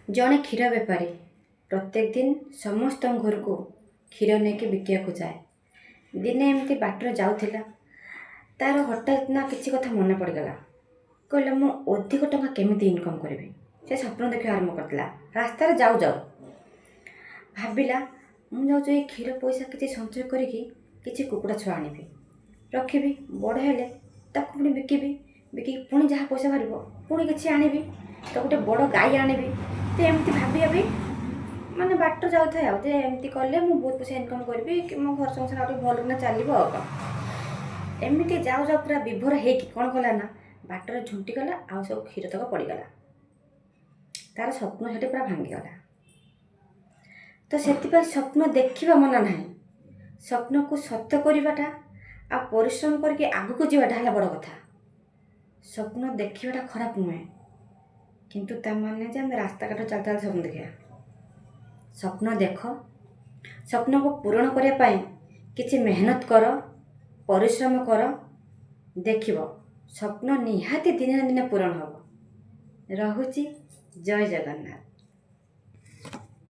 ଜଣେ କ୍ଷୀର ବେପାରୀ ପ୍ରତ୍ୟେକ ଦିନ ସମସ୍ତଙ୍କ ଘରକୁ କ୍ଷୀର ନେଇକି ବିକିବାକୁ ଯାଏ। ଦିନେ ଏମିତି ବାଟରେ ଯାଉଥିଲା, ତା'ର ହଠାତ୍ ନା କିଛି କଥା ମନେ ପଡ଼ିଗଲା। କହିଲା, ମୁଁ ଅଧିକ ଟଙ୍କା କେମିତି ଇନକମ୍ କରିବି? ସେ ସ୍ୱପ୍ନ ଦେଖିବା ଆରମ୍ଭ କରିଥିଲା। ରାସ୍ତାରେ ଯାଉ ଯାଉ ଭାବିଲା, ମୁଁ ଯାଉଛି, ଏଇ କ୍ଷୀର ପଇସା କିଛି ସଞ୍ଚୟ କରିକି କିଛି କୁକୁଡ଼ା ଛୁଆ ଆଣିବି, ରଖିବି, ବଡ଼ ହେଲେ ତାକୁ ପୁଣି ବିକିବି, ବିକିକି ପୁଣି ଯାହା ପଇସା ବାହାରିବ ପୁଣି କିଛି ଆଣିବି, ତ ଗୋଟେ ବଡ଼ ଗାଈ ଆଣିବି। ତ ଏମିତି ଭାବି ଭାବି ମାନେ ବାଟ ଯାଉଥାଏ ଆଉ ଯେ ଏମିତି କଲେ ମୁଁ ବହୁତ ପଇସା ଇନକମ୍ କରିବି କି ମୋ ଘର ସଂସାର ଆଉ ଟିକେ ଭଲକିନା ଚାଲିବ ଆଉ କ'ଣ। ଏମିତି ଯାଉ ଯାଉ ପୁରା ବିଭୋର ହେଇକି କ'ଣ କଲା ନା ବାଟରେ ଝୁଣ୍ଟିଗଲା ଆଉ ସବୁ କ୍ଷୀର ତକ ପଡ଼ିଗଲା। ତାର ସ୍ୱପ୍ନ ସେଠି ପୁରା ଭାଙ୍ଗିଗଲା। ତ ସେଥିପାଇଁ ସ୍ୱପ୍ନ ଦେଖିବା ମନା ନାହିଁ। ସ୍ୱପ୍ନକୁ ସତ କରିବାଟା ଆଉ ପରିଶ୍ରମ କରିକି ଆଗକୁ ଯିବାଟା ହେଲା ବଡ଼ କଥା। ସ୍ୱପ୍ନ ଦେଖିବାଟା ଖରାପ ନୁହେଁ, କିନ୍ତୁ ତା ମାନେ ଯେ ଆମେ ରାସ୍ତାଘାଟ ଚାଲି ଚାଲି ସ୍ୱପ୍ନ ଦେଖିବା। ସ୍ୱପ୍ନ ଦେଖ, ସ୍ୱପ୍ନକୁ ପୂରଣ କରିବା ପାଇଁ କିଛି ମେହନତ କର, ପରିଶ୍ରମ କର, ଦେଖିବ ସ୍ୱପ୍ନ ନିହାତି ଦିନେ ନା ଦିନେ ପୂରଣ ହେବ। ରହୁଛି, ଜୟ ଜଗନ୍ନାଥ।